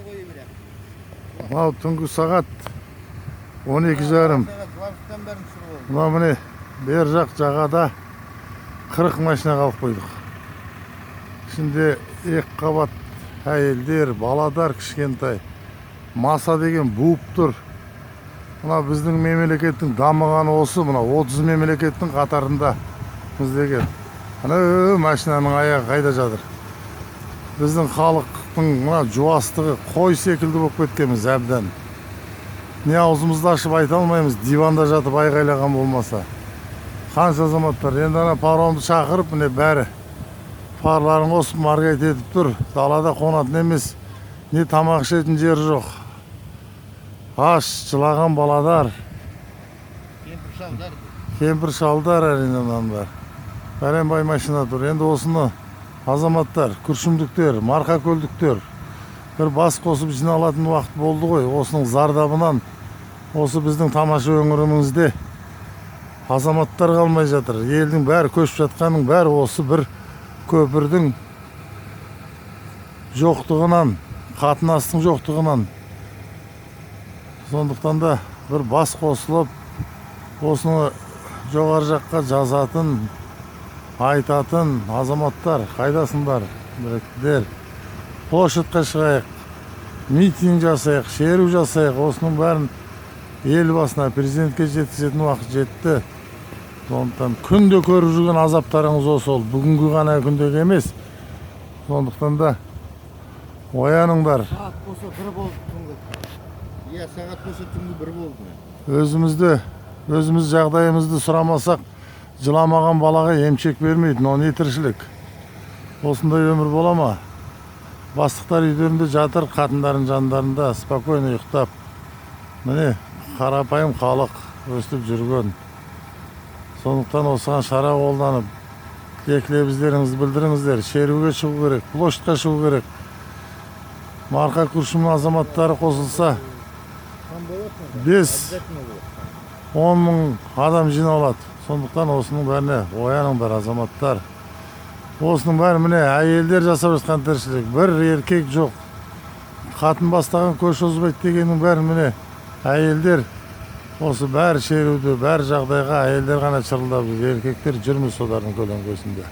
Жаққа қоя беремін. Мынау түнгі сағат 12:30. Сағат бәрін түсіріп алдым. Мынау, міне, бер жақ жағада 40 машина қалып қойдық. Ішінде екі қабат әйелдер, баладар кішкентай. Маса деген буып тұр. Мына біздің мемлекеттің дамығаны осы, мына 30 мемлекеттің қатарында біз деген. Ана машинаның аяғы қайда жатыр? Біздің халықтың мына жуастығы, қой секілді болып кеткенбіз әбден. Не аузымызды ашып айта алмаймыз, диванда жатып айғайлаған болмаса. Қанша азаматтар енді ана паромды шақырып, міне, бәрі фарларын қосып, моргать етіп тұр. Далада қонатын емес, не тамақ ішетін жері жоқ. Аш, жылаған баладар. Кемпір шалдар. Кемпір шалдар, әрине, мынаның бәрі. Бәленбай машина тұр. Енді осыны, азаматтар, күршімдіктер, марқакөлдіктер, бір бас қосып жиналатын уақыт болды ғой. Осының зардабынан осы біздің тамаша өңірімізде азаматтар қалмай жатыр. Елдің бәрі көшіп жатқанның бәрі осы бір көпірдің жоқтығынан, қатынастың жоқтығынан. Сондықтан да бір бас қосылып, осыны жоғары жаққа жазатын, айтатын азаматтар, қайдасыңдар, біріктер? Площадьқа шығайық, митинг жасайық, шеру жасайық. Осының бәрін Елбасына, президентке жеткізетін уақыт жетті. Сондықтан күнде көріп жүрген азаптарыңыз осы, ол бүгінгі ғана күндегі емес. Сондықтан да ояныңдар. Сағат болса 1 болды түнгі. Иә, сағат болса түнгі 1 болды. Өзімізді өзіміз жағдайымызды сұрамасақ, жыламаған балаға емшек бермейді. Мынау не тіршілік? Осындай өмір бола ма? Бастықтар үйлерінде жатыр, қатындардың жандарында спокойно ұйықтап. Міне, қарапайым халық өстіп жүрген. Сондықтан осыған шара қолданып, тілек лебіздеріңізді білдіріңіздер. Шеруге шығу керек, площадьқа шығу керек. Марқа, Күршімнің азаматтары қосылса, Қан болады ма? 5 Обязательно болады. 10 мың адам жиналады. Сондықтан осының бәріне ояныңдар, азаматтар. Осының бәрі, міне, әйелдер жасап жатқан тіршілік. Бір еркек жоқ. Қатын бастаған көш озбайды дегеннің бәрі, міне, әйелдер. Осы бәрі шеруді, бәрі жағдайға әйелдер ғана шырылдап жүр. Еркектер жүрміз солардың көлеңкесінде.